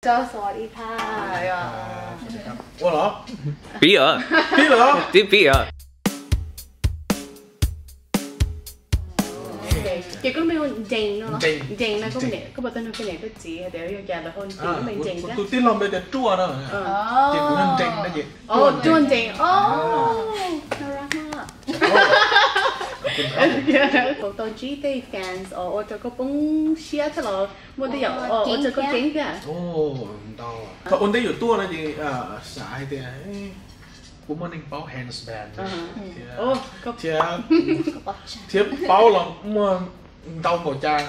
Cov sawv ib phab. Ua los? Pib os. Pib los? Twb pib os. Ces koj lub npe hu Nrees no los? Nrees no, koj puas tau nug koj niam koj txiv hais tias yog cas lawv hu lub npe Nrees thiab? Tus tij laug npe tias Ruaj no, ces kuv yog Nrees no ces Ruaj Nrees. Kuv tau ntsib tej fans os ua rau koj poob siab thiab los muaj tej yam ua rau koj ceeb thiab? Ntau. Thaum ua ntej yuav tuaj no ces xav hais tias kuv muaj neeg paub Hands Band thiab, thiab paub los muaj ntau npaum cas,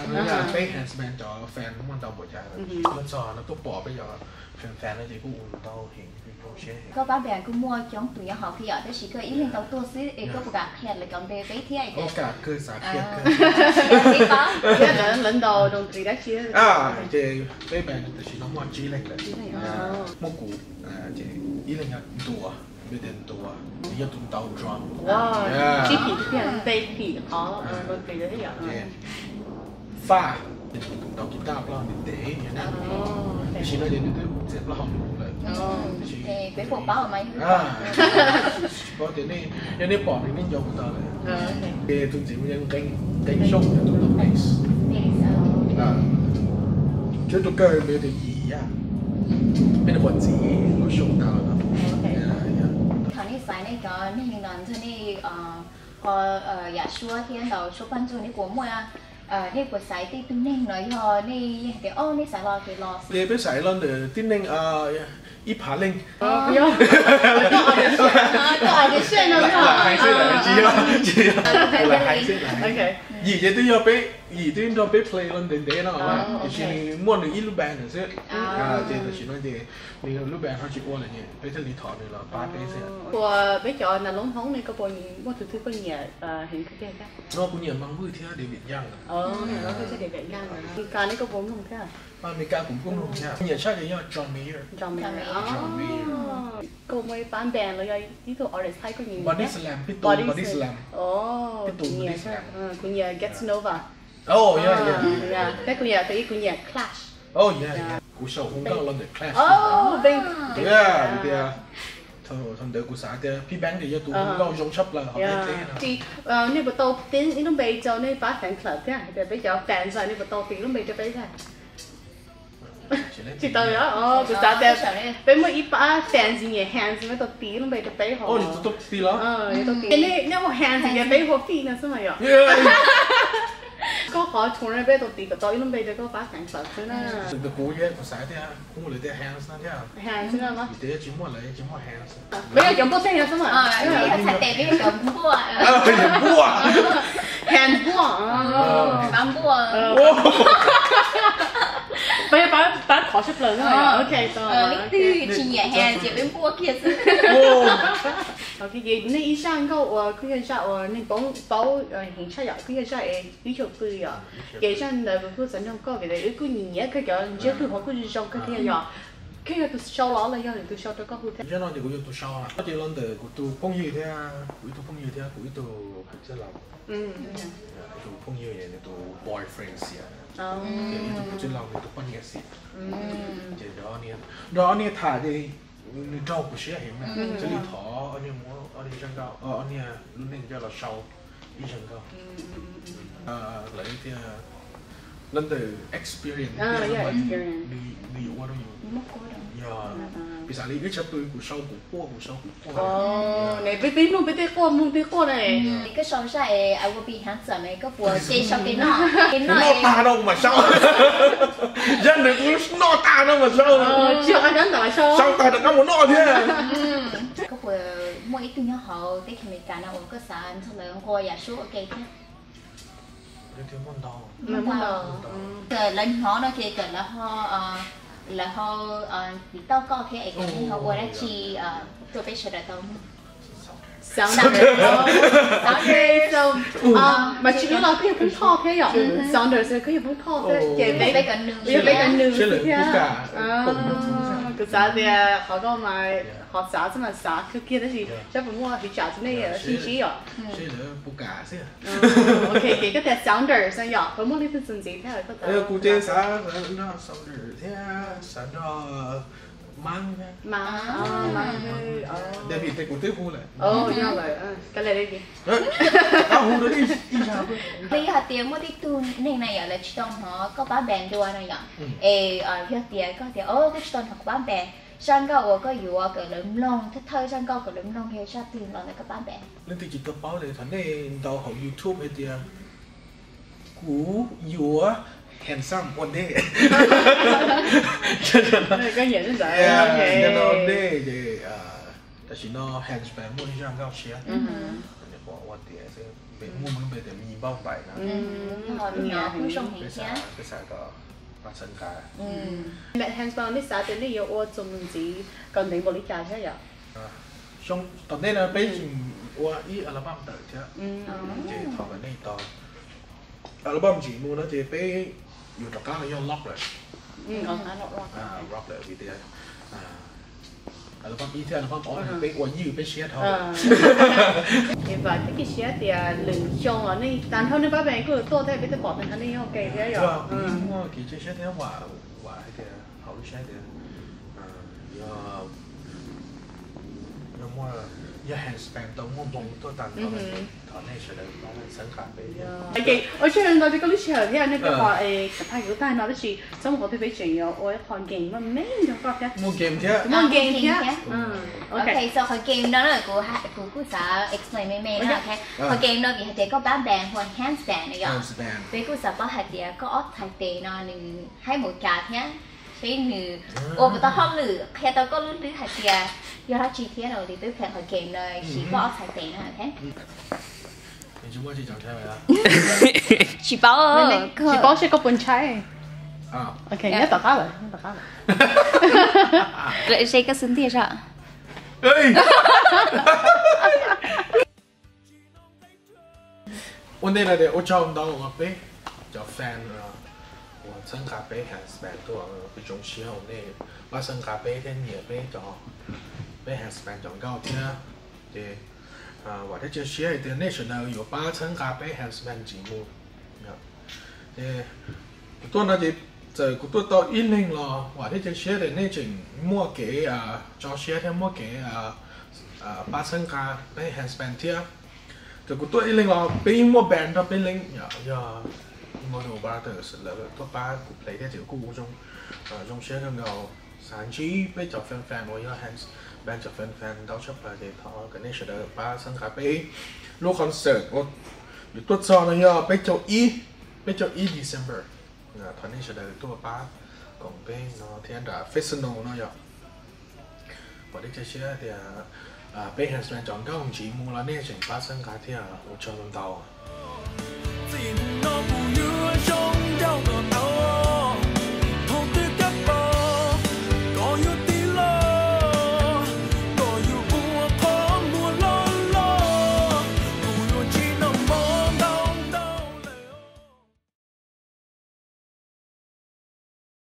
peb Hands Band cov fan muaj ntau npaum cas, tuaj txog no tuaj pom peb cov fan fan no ces kuj ua ntau heev. Koj pab band kuj muaj coob tus nyob hauv thiab yom, tab sis koj ib leeg tau tuaj xwb es koj puas kam qhia lawv cov npe peb thiab? Ua kam kawg, xav qhia kawg. Thiab lawv ntaus zoo li dab tsi? Ces peb band tam sim no muaj tsib leeg lawm. Muaj kuv, ces ib leeg yog Ntuas, npe tias Ntuas, nws yog tus ntaus drum. Tsib phim tiag, npe phim qhov zoo li thiab yom. Faj, nws tus ntaus guitar plaub hau ntev ntev, yog nej, tam sim no ces nws twb txiav plaub hau lawm. Peb puas paub mas. Tsis paub tias nej, yog nej pom nws nej nco kuv tau lawm. Ces tus ntxiv mus yog Nqeeb Xyooj, yog tus ntaus bass. Thiab tus kawg npe tias Yim Yaj, peb nyuam qhuav ntxiv lub xyoo tas los no. Thaum nej xaiv nej cov neeg los nrog nej ua yam suab thiab ntaus suab paj ntsug nej puas muaj, nej puas xaiv tej tug neeg los yog nej yeej hais tias o nej xaiv los ces los? Ces peb xaiv los ntawm tib neeg ib phav leej. Lam hais xwb, lam hais xwb. Yim ces twb yog peb, Yim twb nrog peb play los ntev ntev no, tiam sis nws muaj nws ib lub band xwb. Ces tam sim no ces nws lub band ho tsis ua lawm ces peb thiaj li thov nws los pab peb xwb. Ua peb cov nas loob Hmoob ne koj puas muaj tus twg koj nyiam heev tiag tiag? No kuv nyiam Mas Vwj thiab David Young. Thiab David Young. Amelikas ne koj puas mloog thiab? Amelikas kuv kuj mloog thiab. Nyiam tshaj ces yog John Mayer. John Mayer. Koj muaj ib pab band los yog ib tug artist Thaib koj nyiam? Body Slam, peb tus Body Slam. Peb tus Body Slam. Kuv nyiam Casanova. Thiab kuv nyiam, kuv nyiam Clash. Kuv sau hu nkauj los ntawm Clash. Tias thaum ntawd kuv xav tias Phi Bang ces yog tus hu nkauj zoo tshaj plaws hauv ntiaj teb no. Nej puas tau tiv ib lub npe rau nej pab fan club thiab? Hais tias peb cov fans nej puas tau tiv lub npe rau peb thiab? Tsis tau yom, kuv xav tias peb muaj ib pab fans nyiam Hands, peb tau tiv lub npe rau peb hos. Nej ua Hands ces peb ua Feet no xwb mas yom. Koj qhov tshua peb tau tiv kom tau ib lub npe rau koj pab fan club xwb na. Kuv xav tias kuv muaj lawv tias Hands no thiab. Hands no, vim tias yog tsis muaj lawv tsis muaj Hands. Peb yog cov npuaj teg no xwb mas. Peb yog cov npuaj. Hands npuaj. Pab npuaj. Peb pab qhov tshaj plaws xwb. Leej twg tsis nyiam Hands ces peb npuaj kiag xwb. Ces nej ib zaj nkauj uas kuj yog zaj uas neeg paub heev tshaj yom, kuj yog zaj es wb xyaum pw yom. Ces zaj ntawd kuv kuj xav nug koj vim wb kuj nyiam kawg cov ntsiab lus hauv kuj zoo kawg thiab yom. Koj yog tus sau los los yog tus sau rau koj hu thiab? Zaj no ces kuv yog tus sau, ces los ntawm kuv tus phooj ywg thiab, kuv ib tug phooj ywg thiab kuv ib tug kwv tij laus. Tus phooj ywg nws tus boyfriend xiam, ces ib tug kwv tij laus nws tus poj niam xiam. Ces nrog ob niag tham ces nws raug kuv siab heev na, thiaj li thov ob niag muab ob niag zaj nkauj, ob niag lub neej coj los sau ib zaj nkauj. Lawv tias los ntawm experience, nws yuav ua rau yus, yog piv xam li wb tshaj pw kuv sau kuv quaj, kuv sau kuv quaj. Peb peb mloog peb tej quaj mloog tej quaj na. Koj sau zaj I Will Be Handsome, koj puas ke sau ke noj, ke noj tag no kuv mam sau. Zaj ntawd kuv noj tag no mam sau. Tsis yog qab ntawd sau tag rov qab mus noj thiab. Koj puas muaj ib tug nyob hauv teb chaws Amelikas no uas koj xav nrog lawv nqua yam suab ua ke thiab? Lawv hnov no ces kom lawv ho, lawv ho tiv tauj koj thiab es kom nej ho ua dab tsi rau peb sawv daws tau mloog. Sounders. Mas tsis yog los koj yog Hmoob Thoj thiab yom? Sounders koj yog Hmoob Thoj thiab ces peb kom nws thiab. Kuv xav tias qhov koj mas qhov xav xwb mas xav kawg kiag tab sis saib puas muaj hwv tsam rau nej sib ntsib os. Seb lawv puas kam xwb. Ok, ces koj tias Sounders no yom, puas muaj leej twg txuas ntxiv thiab koj xav? Kuv ces xav nrog Sounders thiab xav nrog Mab thiab. Mab, Mab David ces kuv twb hu lawm. Yog lawm, koj le David. Koj hu rau ib, ib zag. Yog hais tias muaj tej tug neeg na yom, lawv tsis tau hnov koj pab band dua no yom, es yog tias koj tias o koj tsis tau hnov kuv pab band, zaj nkauj uas koj yuav kom lawv mloog, thawj thawj zaj nkauj kom lawv mloog yog zaj twg los ntawm koj pab band? Leej twg tsis tau paub ces thov nej ntaus hauv YouTube hais tias kuv yuav Handsome ua ntej. Nyob no ua ntej ces tam sim no Handspan muaj ib zaj nkauj siab, ua tias muaj lub npe tias Me Npauj Npaim no. Peb xav kom pab txhawb nqa. Handspan, nej xav tias nej yuav ua txuas mus ntxiv kom ntev npaum li cas thiab yom? Tom ntej no peb tseem ua ib album tawm thiab, ces thov kom nej tos album ntxiv mus no ces peb yuav rov qab los yog rock lawm. Rock lawm vim tias album ib thiab album ob no peb ua ywj peb siab dhau. Vam thiab cia siab tias lwm xyoo los nej tag nrho nej pab band kuj tuaj thiab peb thiaj pom tag nrho nej nyob ua ke thiab yom. Kuv muaj kev cia siab thiab vam, vam hais tias hauv lub siab tias yog, yog muaj, yog Handspan tau muaj hmoo tuaj tag nrho, thov nej sawv daws pab txhawb nqa peb thiab. Ua tsaug ntau rau koj lub sij hawm thiab nej koj qhov es thaij kuv tag no tab sis txhob mus qhov twg peb tseem yuav ua ib qho game muaj me nrog koj thiab. Muaj game thiab. Muaj game thiab. Ok, so qhov game no na kuv, kuv kuj xav explain me me na. Qhov game no vim hais tias koj pab band hu ua Handspan no yom, peb kuj xav paub hais tias koj ob txhais tes no nws haib npaum cas thiab seb nws ua puas tau hauj lwm, qhia tau koj lub hlwb hais tias yog dab tsi thiab no, ces peb pheej qhov game no siv koj ob txhais tes no. Tsis paub, tsis paub seb koj puas ntshai. Ok, nyob tom qab lawm, nyob tom qab lawm. Lawv ze koj xwb ntiag zog. Ua ntej no tias ua tsaug ntau uas peb cov fan uas txhawb nqa peb Handspan tuaj, peb zoo siab uas nej pab txhawb nqa peb thiab nyiam peb cov, peb Handspan cov nkauj thiab. Ces vam thiab cia siab hais tias nej sawv daws yuav pab txhawb nqa peb Handspan ntxiv mus. Ces kuv tuaj no ces txawm kuv tuaj tau ib leeg los vam thiab cia siab tias nej tseem muaj kev tso siab thiab muaj kev pab txhawb nqa peb Handspan thiab. Txawm kuv tuaj ib leeg los peb yeej muaj band nrog peb leeg, yog Model Brothers lawv tuaj pab kuv play thiab ces kuj zoo, zoo siab kawg nkaus. Xav ntsib peb cov fan fan uas yog Handspan cov fan fan ntau tshaj plaws ces thov kom nej sawv daws pab txhawb nqa peb lub concert uas yuav tuaj txog no yog peb caug ib, peb caug ib December. Thov nej sawv daws tuaj pab koom peb no thiab nram Fresno no yog. Vam thiab cia siab tias peb Handspan cov nkauj ntxiv mus los nej tseem pab txhawb nqa thiab, ua tsaug ntau.